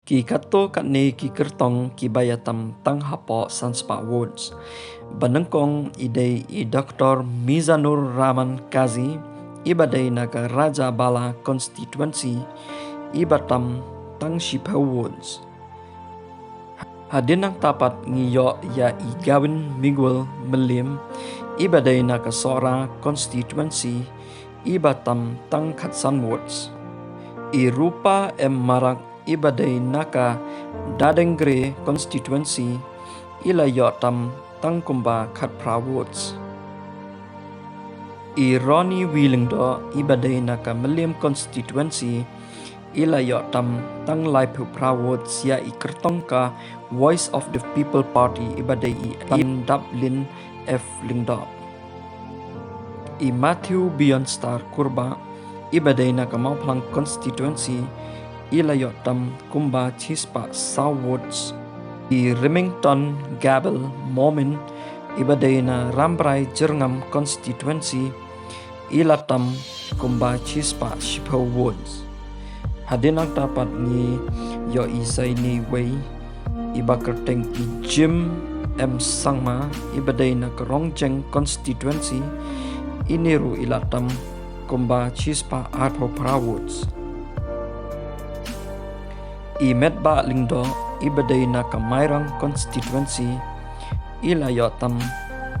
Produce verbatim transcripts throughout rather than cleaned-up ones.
Ki katto katne ki kyrtong kiba ïatam tang hapoh san spah votes. Ba nyngkong i dei i Doktor Mizanur Rahman Kazi, iba dei na ka Rajabala constituency, iba tam tang shiphew votes. Hadien nangta pat ngi ïoh ïa i Gavin Miguel Mylliem, iba dei na ka Sohra constituency, iba tam tang khatsan votes. I Rupa M Marak, iba dei na ka Dadengre constituency, i la ïoh tam tang kumba khatphra votes. I Ronnie W Lyngdoh, iba dei na ka Mylliem constituency, i la ïoh tam tang laiphew phra votes ïa i kyrtong ka Voice of the People Party, iba dei i Andaplin F Lyngdoh. I Matthew Beyondstar Kurbah, iba dei na ka Mawphlang constituency, i la ïoh tam kumba shispah saw votes. I Remington Gabel Momin, iba dei na Rambrai Jyrngam constituency, i la tam kumba shispah shiphew votes. Hadien nangta pat ngi ïoh i sa ine iwei, iba kyrteng i Jim M Sangma, iba dei na ka Rongjeng constituency, ine ruh i la tam kumba shispah arphew phra votes. I Metbah Lyngdoh, iba dei na ka Mairang constituency, i la ïoh tam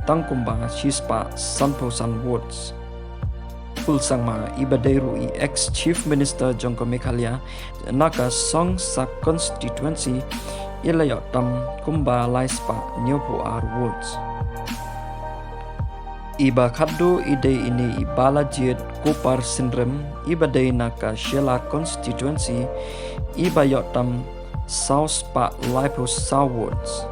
tang kumba shispah sanphew san votes. Tuliram Sangma, iba dei ruh i ex Chief Minister jong ka Meghalaya, na ka Songsa constituency, i la ïoh tam kumba laispah hynñiewphew ar votes. Iba khatduh i dei ine i Balajied Kupar Syngrum, iba dei na ka Shella constituency, iba ïoh tam saw spah laiphew saw votes.